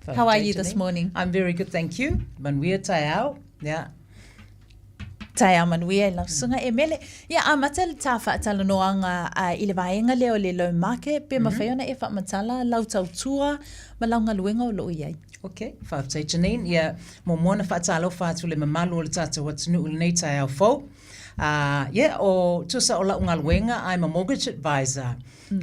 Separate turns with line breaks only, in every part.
How are you this morning?
I'm very good, thank you. Manuia taeao. Yeah.
Taeao manuia e lau susuga e Mele. Ia, amata le tā faatalanoaga i le vaega lea o le loan market, pe mafai ona e faamatala lau tautua ma lau galuega o lo o i ai.
Ok, faafetai Janine. Ia, muamua ona faatalofa atu i le mamalu o le tatou atunuu i lenei taeao fou. Yeah, o tusa o lau galuega, I'm a mortgage advisor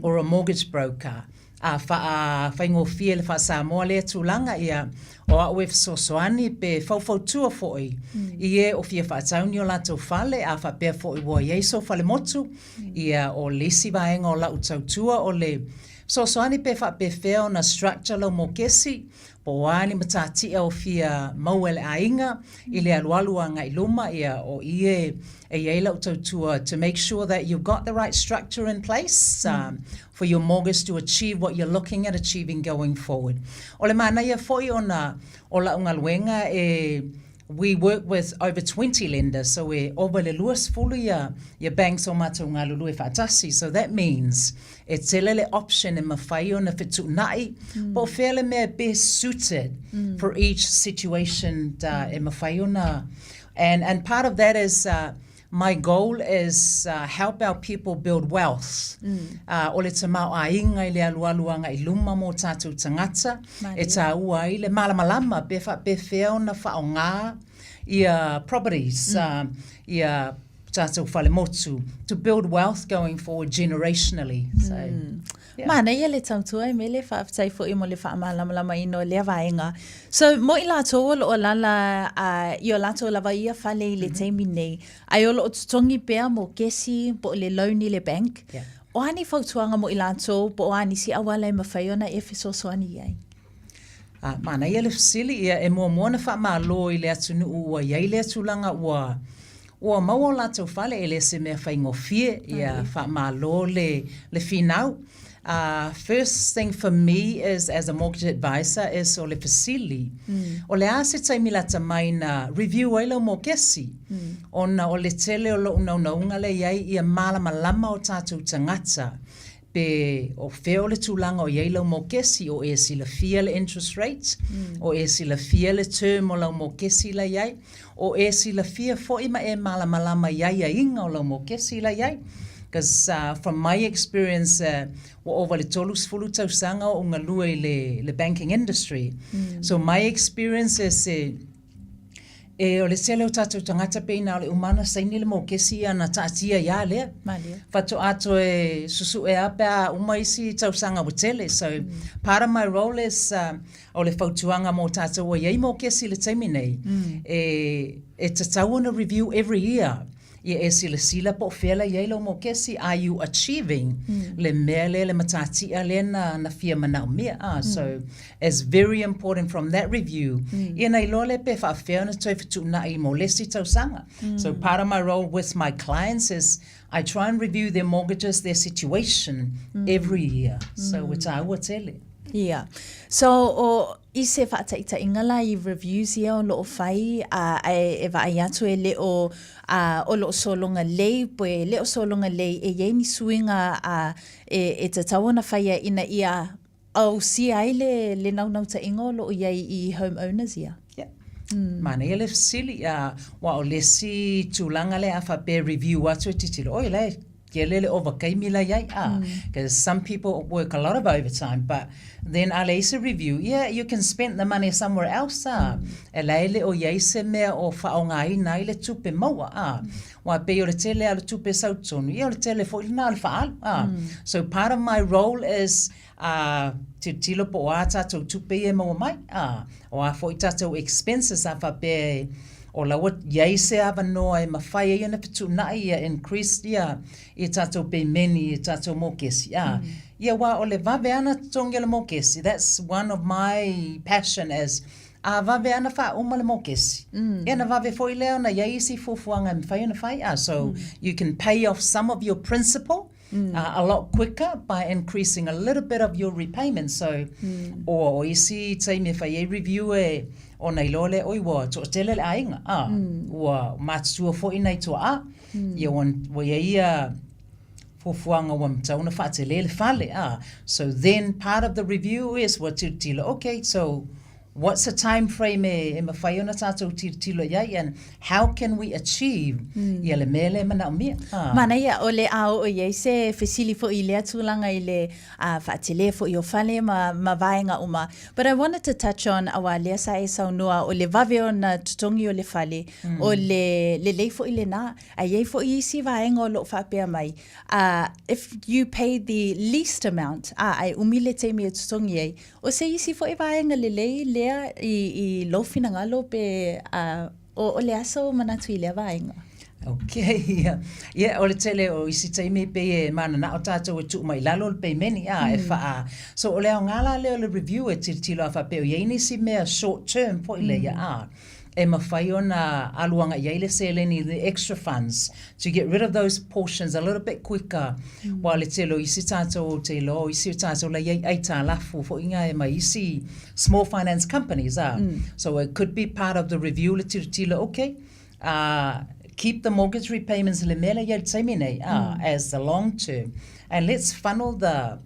or a mortgage broker. A faafaigofie le faa-Samoa lea tulaga, ia, o au e fesoasoani pe faufautua foi i e o fia faatau ni o latou fale, a faapea foi ua i ai sou fale motu, ia, o le isi vaega o lau tautua o le fesoasoani pe faapefea ona structure lau mokesi, po o a ni matatia o fia maua e le aiga i le alualu agai luma, ia, o i e e i ai lau tautua to make sure that you've got the right structure in place for your mortgage to achieve what you're looking at achieving going forward. O le manaia foi ona o lau galuega e we work with over 20 lenders, so e ova i le 20 ia ia banks o matou galulue faatasi, so that means e tele le option e mafai ona fetuunai po o fea le mea e best suited for each situation e mafai ona And and part of that is my goal is help our people build wealth. O le tamaoaiga i le alualu agai luma mo tātou tagata e tāua ai le malamalama pe faapefea ona faaaoga ia properties, ia tātou fale motu to build wealth going forward generationally. So, yeah.
Manaia le tautua e Mele, faafetai foi mo le faamalamalamaina o lea vaega. So, mo i latou o lo o alaala i o latou lava ia fale i le taimi nei, ae o lo o totogi pea mokesi po o le loan i le bank, yeah. O a ni fautuaga mo i latou po o a nisi auala e mafai ona e fesoasoani i ai?
A, manaia le fesili, ia e muamua ona faamalo i le atunuu ua i ai lea tulaga ua Ua maua o latou fale, e le se mea faigofie, ia faamalo le le finau. First thing for me is as a mortgage advisor is o le fesili, o le a se taimi lata mai na review ai lau mokesi? Ona o le tele o lou naunauga lea i ai ia malamalama o tatou tagata Pe o fea o le tulaga o i ai lau mokesi, o e silafia le interest rate, o e silafia le term o lau mokesi la i ai, o e silafia foi ma e malamalama i aiaiga o lau mokesi la i ai. Because from my experience, ua ova i le 30 tausaga o ou galue i le, le banking industry. So my experience is e, E, o le tele o tatou tagata pei na o le uma ona saini le mokesi ia ona taatia ai a lea.
Malie.
Faatoa toe susue a pe a uma isi tausaga ua tele. So, part of my role is o le fautuaga mo tatou ua i ai mokesi i le taimi nei, e, e tatau ona review every year. Ia e silasila po o fea la i ai lau mokesi, are you achieving le mea lea, le matatia lea na, na fia manaomia. Ah, so it's very important from that review, ia na iloa lea pe faafefea ona toe fetuunai mo le isi tausaga. So part of my role with my clients is I try and review their mortgages, their situation every year. So e tāua tele.
Ia. So, o, i se faataitaiga la i reviews ia o lo o fai, a, ae e vaai atu e le o, a, o lo o sologa lei, pe e le o sologa lei, e i ai ni suiga a, e, e tatau ona faia ina ia ausia ai le, le naunautaiga o lo o i ai i home owners ia.
Yeah. Manaia le fesili, a, aua o le isi tulaga lea a faapea e review atu e tilotilo, oi la e tele le ovataimi la i ai, a, because some people work a lot of overtime, but then a leai se review, yeah, you can spend the money somewhere else, a, e la e le o i ai se mea o faaaogaina ai le tupe maua, a, aua pei o le tele lava o le tupe e sau tonu, ia o le tele foi lena o le faaalu, a. So part of my role is a tilotilo po o a tatou tupe ia e maua mai, a, o a foi tatou expenses a faapea e, o la ua i ai se avanoa e mafai ai ona fetuunai ia increase ia ia tatou pemeni ia tatou mokesi, a, ia aua o le vave lava ona totogi o le mokesi, that's one of my passion is a vave lava ona faauma le mokesi, ia ona vave foi lea ona i ai isi fuafuaga e mafai ona fai, a, so you can pay off some of your principal, a lot quicker by increasing a little bit of your repayment. So, o, o isi taimi e fai ai review e ona iloa lea, oi ua toatele le aiga, a, ua matutua foi nai tuaa, ia ua, ua i ai ia fuafuaga ua tatau ona faatele le fale, a. So then part of the review is ua tilotilo, okay, so, What's the time frame e mafai ona tātou tilotilo i ai and how can we achieve ia le mea lea e manaomia?
Manaia, o le a oo i ai se fesili foi i lea tulaga i le faatele foi o fale ma ma vaega uma. But I wanted to touch on aua lea sa e saunoa o le vave ona totogi o le fale, o le lelei foi lena. Ae i ai foi isi vaega o lo o faapea mai, if you pay the least amount, ae umi le taimi e totogi ai, O se isi foi vaega lelei lea i, i lou finagalo pe uh, o, o le a sou manatu i lea vaega?
Ok, ia. Ia, o le tele o isi taimi pei e mananao tātou e tuu mai i lalo le peimeni, a, e whaa. So, o le aoga la lea o le review e tilotilo a faapea o i ai nisi mea short term foi lea, a, e mafai ona alu agai i ai le seleni, the extra funds, to get rid of those portions a little bit quicker. Aua o le tele o isi tātou ou te iloa, o isi o tātou la i ai aitalafu foi ngā e mai isi small finance companies, a. So it could be part of the review le tilotilo, okay, keep the mortgage repayments le mea lea i ai i le taimi nei, a, as the long term, and let's funnel the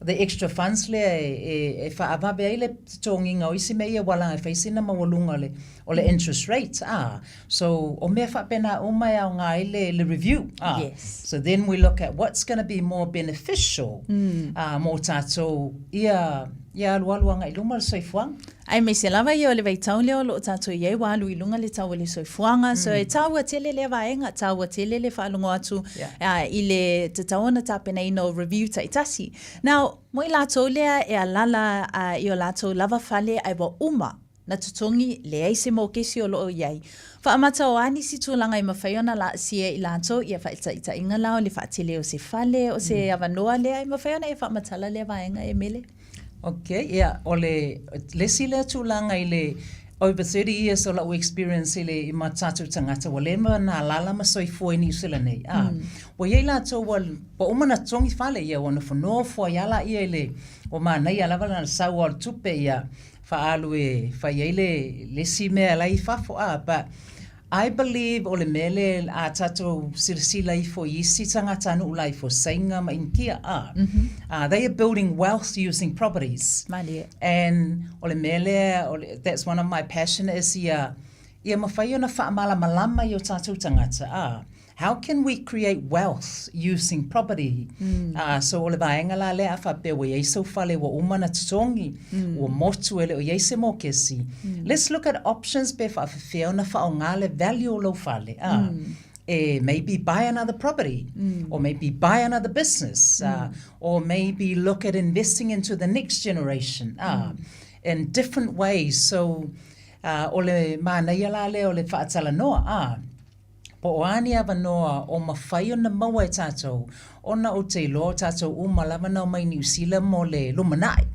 the extra funds lea e faavave ai le totogiga o isi mea ia ua laga e fai sina maualuga o le interest rate a. So o mea faapena uma e aoga ai le review a.
Yes.
So then we look at what's gonna be more beneficial mo tatou ia alualu agai i luma le soifuaga.
Aemaise lava ia o le vaitau lea o lo o tatou i ai ua alu i luga le tau o le soifuaga. So e taua tele lea vaega, taua tele le faalogo atu i le tatau ona tapenaina o review taitasi. Now, mo i latou lea e alala i o latou lava fale ae ua uma na totogi, leai se mokesi o lo o i ai. Faamata o a nisi tulaga e mafai ona laasia e i latou ia faataitaiga la o le faatele o se fale, o se avanoa lea e mafai ona e faamatala lea vaega e Mele?
Ok, ia, o le, le isi lea tulaga i le over 30 years o la'u experience i le, i ma tatou tagata, ua leva na alala ma soifua i Niu Sila nei, a, ua i ai latou ua, ua uma ona totogi fale, ia, ua nofonofo ai lava laia i le, ua manaia lava le sau o le tupe, ia, faaalu e fai ai le, le isi mea la e i fafo, a, but I believe o le mea lea a tatou silasila ifo i isi tagatanuu la ifo Saina ma Initia a uh, they are building wealth using properties.
Malie.
And o le mea lea o le, that's one of my passion is ia ia mafai ona faamalamalama i o tatou tagata a how can we create wealth using property? So o le vaega la lea a faapea ua i ai sou fale ua uma ona totogi, ua motu e le o i ai se mokesi, let's look at options pe faafefea ona faaaoga le value o lou fale, e maybe buy another property, or maybe buy another business, or maybe look at investing into the next generation, in different ways. So o le manaia la lea o le faatalanoa, Po o a ni avanoa o mafai ona maua e tatou, ona ou te iloa o tatou uma lava na omai Niu Sila mo le lumanai,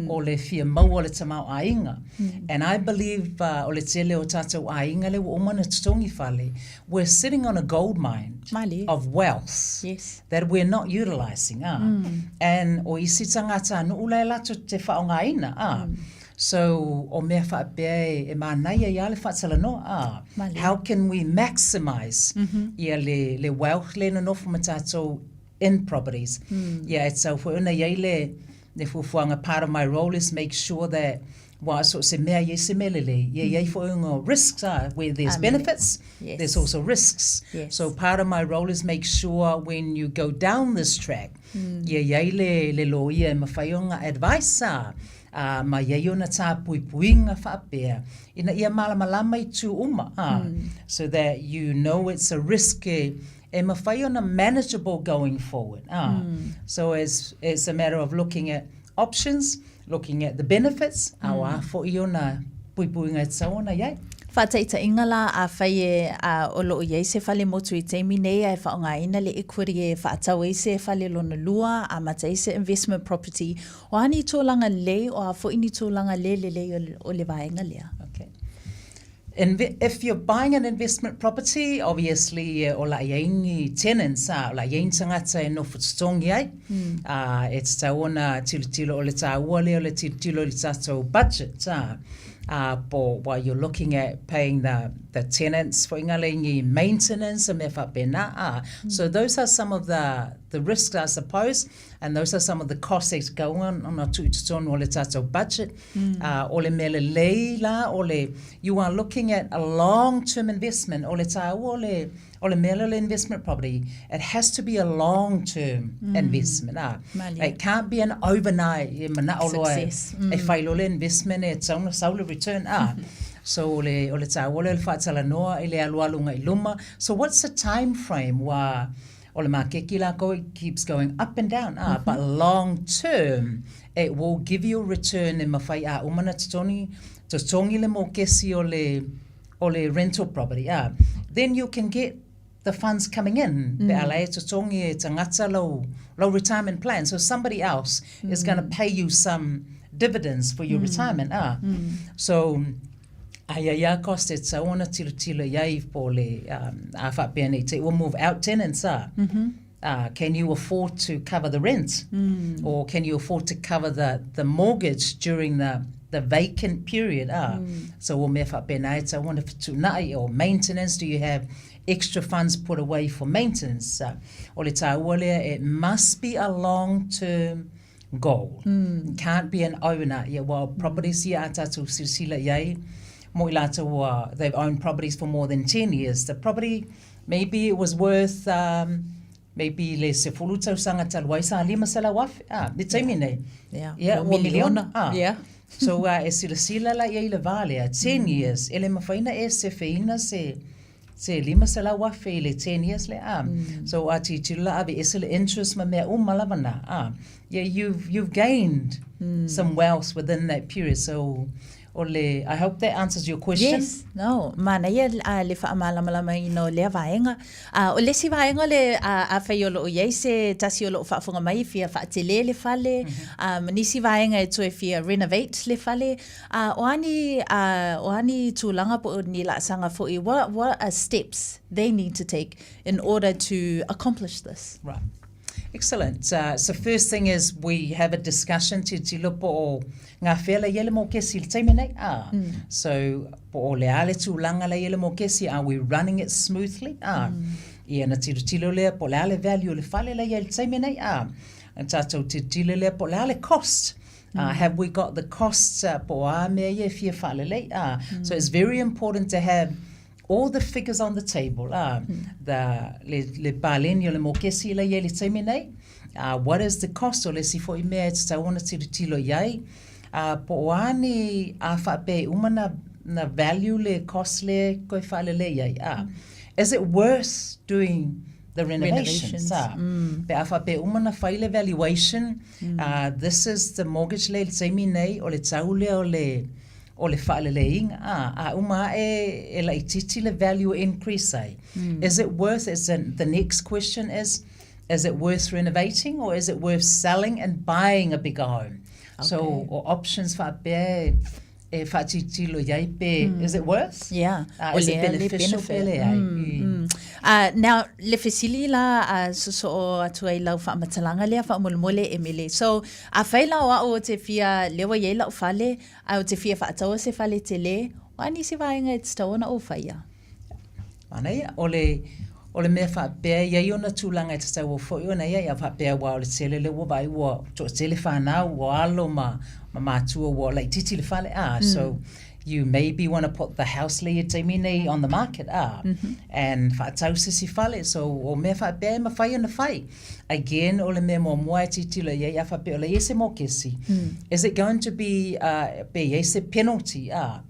o le fia maua o le tamaoaiga. And I believe o le tele o tatou aiga lea ua uma ona totogi fale, we're sitting on a gold mine of wealth that we're not utilising. And o isi tagatanuu la e latou te faaaogaina. So, o mea faapea e manaia ai lava le faatalanoa, a, how can we maximise ia le, le wealth lea e nonofo ma tatou in properties. Ia, e tatau foi ona i ai le, le fuafuaga, part of my role is make sure that aua so o se mea e i ai se mea lelei, ia i ai foi ona risks, a, where there's benefits, there's also risks. So, part of my role is make sure when you go down this track, ia i ai le, le loia e mafai ona advice, a, ā, ma i ai ona tāpuipuiga faapea, ina ia malamalama itu uma, ā, so that you know it's a risk e, e mafai ona manageable going forward, ā. So it's, it's a matter of looking at options, looking at the benefits, ā, o a foi ona puipuiga e tatau ona i ai.
Faataitaiga la, afai e, ā, o lo o i ai se fale motu i taimi nei ae faaaogaina le equity e faatau ai se fale lona lua, amata ai se investment property, O a ni tulaga lelei, o a foi ni tulaga le lelei o le vaega lea?
Okay. If you're buying an investment property, obviously o la i ai ni tenants, a, o la i ai ni tagata e nofo totogi ai, a, e tatau ona tilotilo, o le taua lea o le tilotilo i le tatou budget, a. Ā, po while you're looking at paying the the tenants foi ngā leingi maintenance a mea faapena, ā. So those are some of the the risks I suppose and those are some of the costs e tatau ona tuu i totonu o le tātou budget. Ā, o le mea lelei la o le you are looking at a long term investment o le tāua o le O le mea lea o le investment property, it has to be a long term investment. Ā,
Malie.
it can't be an overnight e manaʻo loa e,
Success.
e whai loa le investment e tatau ona sau le return. Ā, so o le, o le tāua lea o le faatalanoa i le alualuga i luma. So what's the time frame? Ua, o le makeki lākou it keeps going up and down, ā, but long term it will give you a return e mawhai a uma na totogi, totogi le mokesi o le, o le rental property, ā, then you can get the funds coming in, pe a la e totogi e tagata lou, lou retirement plan. So somebody else is gonna pay you some dividends for your retirement, ā. So, a ia ia cost e tatau ona tilotilo i ai po o le, a faapea nei te ua move out tenants, ā. Ā, can you afford to cover the rent? Or can you afford to cover the, the mortgage during the, the vacant period? Ā, so o mea faapena e tatau ona fetuunai, or maintenance, do you have extra funds put away for maintenance? Ā, o le tāua lea, it must be a long term goal. It can't be an owner. Ia, well, properties ia a tātou silasila i ai, mo i lātou ua, they've owned properties for more than 10 years. The property Maybe it was worth um, maybe le sefulu tausaga talu ai sa 500,000, ah, le taimi nei.
Yeah.
Yeah,
Ua
ua miliona. Ah.
Yeah.
So uh, e silasila la i ai le vā lea, 10 years, e le mawhai na e sefeina se se 500,000 i le 10 years lea. Ah. So a titilo la ave ese le interest ma mea uma lava na. Ah. Yeah, you've, you've gained some wealth within that period. So O le, I hope that answers your question.
Yes, no, manaia uh, le faamalamalamaina o lea vaega. Uh, o le isi vaega o le uh, afai o loo iai se tasi o loo faafofoga mai e fia faatele le fale, mm -hmm. um, nisi vaega e toe fia renovate le fale. Uh, o a ni, uh, o a ni tulaga po o ni laasaga foi, what, what are steps they need to take in order to accomplish this?
Right. Excellent. Uh, so first thing is we have a discussion te tilo po o ngā whea la iele mō kesi i le taimi nei. Ah. Mm. So po o le a le tūlanga la iele mō kesi, are we running it smoothly? Ah. Mm. Ia na tilo tilo lea po le a le value o le fale la ia i le taimi nei. Ah. Tātou tilo tilo lea po le a le cost. Uh, have we got the costs uh, po a mea ia e fia whalelei? Ah. Mm. So it's very important to have all the figures on the table, ā, the, le, le paleni o le mokesi la i ai le taimi nei, ā, what is the cost o le isi foi mea e tatau ona tilotilo i ai, ā, po o a ni a faapea i uma na, na value le cost le koe faalelei ai, ā, is it worth doing the renovations, ā, pe a faapea uma na whai le valuation, ā, this is the mortgage le i le taimi nei, o le tau lea o le, o le faaleleiga, ā, a uma aʻe e laitiiti le value e increase ai. Is it worth, is it, the next question is, is it worth renovating or is it worth selling and buying a bigger home? Okay. So, o options faapea e, e faatitilo i ai pe, is it worth?
Yeah.
Uh, is it beneficial pe leai?
Mm. Uh, now, le fesili la uh, sosoo atu ai lau faamatalaga lea faamolemole Emily. So, afai la o au o te fia lewa i ai lau fale, Ae ou te fia faataua se fale tele, o a nisi vaega e tatau ona ou whaia?
Manaia, o le, o le mea faapea, i ai ona tulaga e tatau au foi ona ia, ia faapea aua o le tele lea ua vaai ua toatele whanau, ua alo ma, ma matua ua laitiiti le fale, ah, so you maybe want to put the house lea i taimi nei on the market, ah, and faatau se isi fale, so o mea faapea e mawhai ona whai. Again, o le mea muamua e tilotilo i ai, a faapea o le i ai se mokesi, is it going to be, uh, pe i ai se penalty, ah,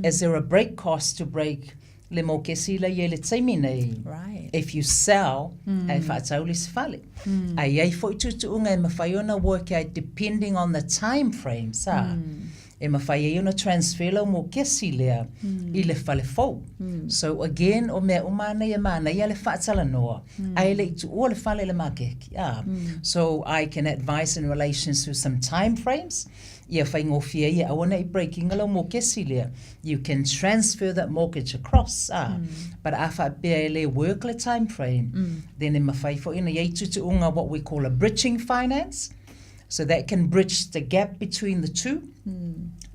is there a break cost to break le mokesi la i ai le taimi nei?
Right.
If you sell, e faatau le isi fale. A i ai foi tuutuuga e mawhai ona work ai depending on the time frames, ah. E mawhai ai ona transfer lau mokesi lea i le fale fou. So again, o mea uma ana ia manaia le faatalanoa, ae le i tuua le fale i le makeki. Ah. So I can advise in relation to some time frames, ia whaingofie ia aua nei breakinga lau mokesi lea. You can transfer that mortgage across. Ah. But a whaapea e le work le time frame, then e mawhai foi ona iai tutuunga what we call a bridging finance. So that can bridge the gap between the two.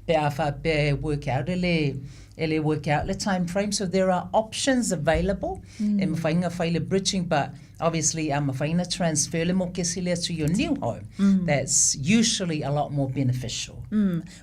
pe a faapea e work out e le e le work out le time frame. So there are options available e mafai ona fai le bridging but obviously a mafai ona transfer le mokesi lea to your new home. That's usually a lot more beneficial.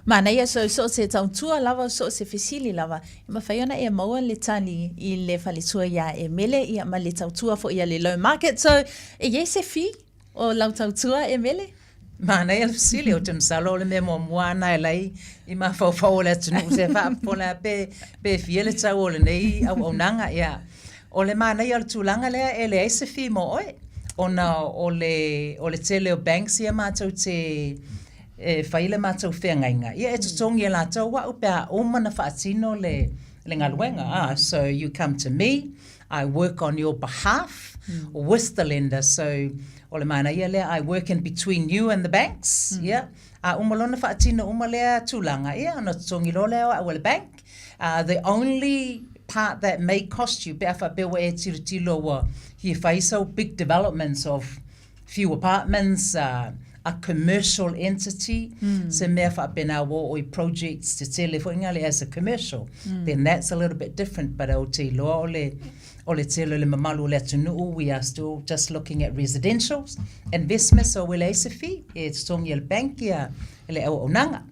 Manaia, so so o se tautua lava, so o se fesili lava, e mafai ona e maua le tali i le faletua iā e Mele, ia ma le tautua foi a le Loan Market. So, e i ai se fee o lau tautua e Mele?
Manaia le fesili, ou te masalo o le mea muamua lava lena e la i mafaufau o le atunuu se faafofoga pe, pe fia le tau o lenei auaunaga. Ia, o le manaia o le tulaga lea e leai se fee mo oe, ona o le, o le tele o banks ia matou te e fai le matou feagaiga, ia e totogi e latou au pe a uma ona faatino le, le galuega. Ah, so you come to me, I work on your behalf with the lender. So o le manaia lea, I work in between you and the banks, yeah. A uma loa ona faatino uma lea tulaga, ia ona totogi loa lea o au e le bank. The only part that may cost you pe a faapea ua e tilotilo ua fia fai sau big developments of few apartments, a commercial entity, se mea faapena ua oo i projects tetele foi nga le as a commercial, then that's a little bit different, but ou te iloa o le, o le tele o le mamalu o le atunuu, we are still just looking at residential investment, so e leai se fee e totogi e le bank ia le auaunaga.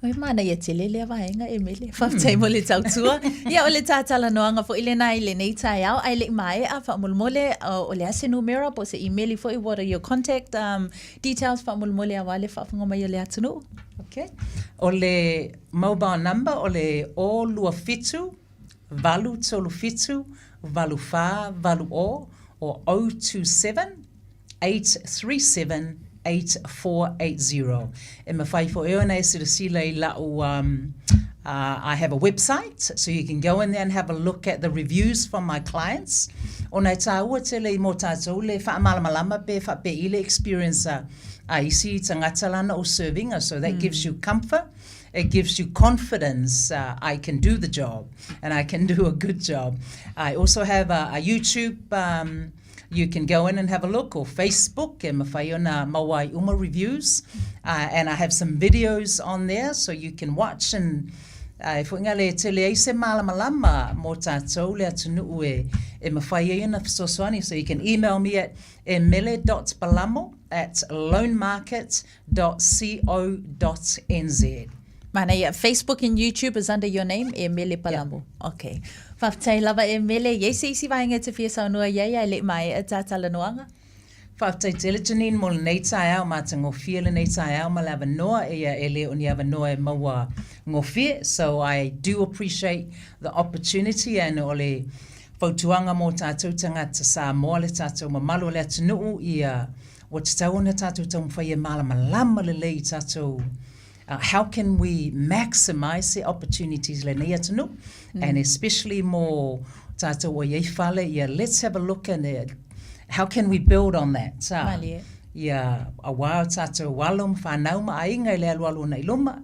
Oi, manaia tele lea vaega, e Mele. Faafetai mo le tautua. Ia, o le tātalanoaga foi lena i lenei taeao, ae le i maea, faamolemole, o le a se numera po o se imeli foi, what are your contact um, details faamolemole aua le faafofoga mai o le atunuu?
Okay. O le mobile number o le 027 837 8480 o 027 837 8480. E mafai foi ona e silasila i la'u um, I have a website, so you can go in there and have a look at the reviews from my clients. Ona e tāua tele i mō tātou le whaamalamalama pe whaapei le experience a, a isi tagata lana o servinga, so that gives you comfort. It gives you confidence I can do the job and I can do a good job. I also have a, a YouTube um, You can go in and have a look, or Facebook, e mafai ona maua ai uma reviews. And I have some videos on there so you can watch and e foi ngā le tele ai se mālamalama mō tātou le atunuu e, e mafai ai ona fesoasoani. So you can email me at emele.balamo at loanmarket www.co.nz.
Manaia, Facebook and YouTube is under your name, e Mele Palamo. Yeah. Okay. Faafetai lava e Mele, i ai se isi vaega e te fia saunoa i ai, ae le i maea tā talanoaga?
Faafetai tele Janine mo lenei taeao, matagofie lenei taeao ma le avanoa, ia e le o ni avanoa e maua gofie, so I do appreciate the opportunity and o le fautuaga mo tātou tagata Samoa le tātou mamalu o le atunuu ia Ua tatau ona tātou taumafai e mālamalama lelei i tātou how can we maximise the opportunities lenei atunuu and especially mō tātou o i ai fale ia let's have a look and how can we build on that
Malie.
ia aua o tātou alo ma whānau ma aiga i le alualu ona i luma.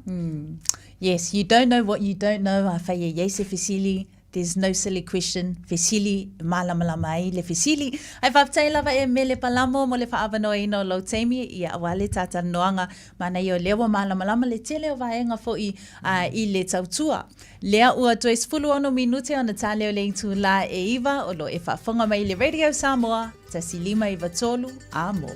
Yes, you don't know what you don't know, afai e iai se fesili, There's no silly question, fesili, e mālamalama ai le fesili. Ae faafetai lava e Mele Palamo mo le faaavanoaina o lou taimi, ia aua le tātalanoaga. Manaia o lea ua mālamalama le tele o vaega foi i le tautua. Lea ua toe 16 minute ona tāleo le itulā e iwa o lo e faafofoga mai i le Radio Samoa, 1 5 9 3, a mo.